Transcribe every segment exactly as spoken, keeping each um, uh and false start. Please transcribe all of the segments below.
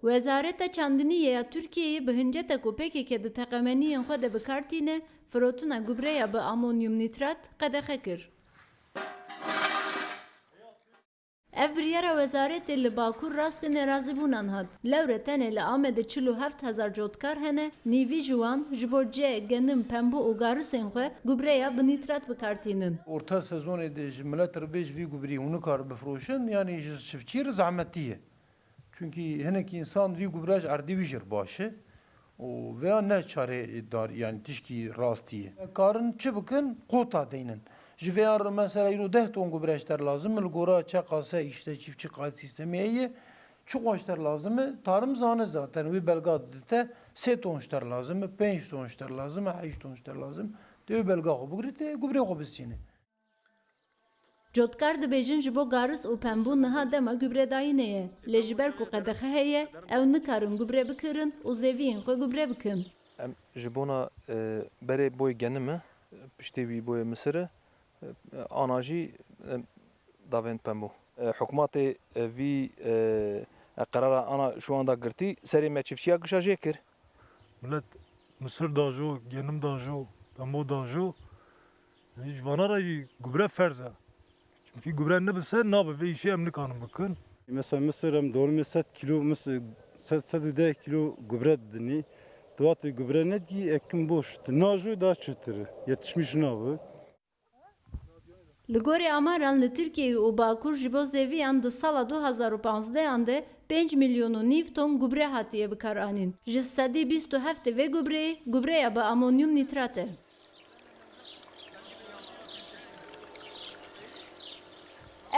Wezareta Çandiniyê ya Tirkiyeyê bi hinceta ku P K K di teqemeniyên xwe de bi kar tîne, firotina gubreya bi amonyum nîtrat qedexe kir. Ev biryara wezaretê li Bakur rastê nerazîbûnan hat. Lewre tenê li Amedê çil û heft hezar cotkar hene, nîvî ji wan ji bo ce, genim, pembû û garisên xwe gubreya bi nîtrat bi kar tînin. Orta sezonê de ji milet re bê ji vî gubrî hûn nikar bifiroşin, yanî ji çiftçî re zehmetî ye. Çunkî hinek însan vî gubra ji erdê wî jî re baş e û veya ne çare dar, yanî tişkî rastî ye. Karin çi bikin? Kota deynin. Ji vêya re mesela îro deh ton gubre ji te re lazim e, li gora çeqase îşte çiftçi kayıt sîstemê heye, çiqas ji te re lazim e, tarim zane zaten wê belga didite, sê ton ji te re lazim e, pênc ton ji te re lazim e, heşt ton ji te re lazim e. Tê wê belga xwe bigirî, tê gubrê xwe bistînê. Cotkar dibêjin ji bo garis û pembû niha dema gubredayînê ye, lê ji ber ku qedexe heye, ew nikarin gubre bikirin û zêviyên xwe gubre bikin. Em ji bona, e, berê boyê genim e, piştê wî boyê misir e, e, ana jî, e, davên pembû. E, hikûmetê, e, vî, e, e, qerara ana şu anda girtî, serê me çiftçiya gişa jê kir. Milet misir da jo, genim da jo, pembo da jo. Ji vana re jî gubre ferz e. Çimkî gubre nebise nabe vê îşê em nikarin bikin. Mesela misir em dormê sed kilo, mis-, sed, sed û deh kilo gubre didinî. Tu watê gubre nedî, ekim boş. Tu najo da çitir. Yetişmiş nabe. Li gorî amaran li Tirkiyeyê û Bakur ji bo zêviyan di sala du hazar û panzdehan de pênc milyon û nîv ton gubre hatiye bikaranîn. Ji sedî bîst û heftê vê gubreyê, gubreya bi amonyum nîtrat e.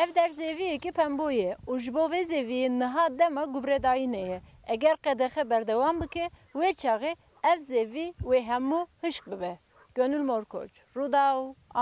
Ev der zêviyekî pembû ye û ji bo vê zêviyê niha dema gubredayînê ye. Eger qedexe berdewam bike, wê çaxê ev zêvî wê hemû hişk bibe. Gönül Morkoç, Rûdaw.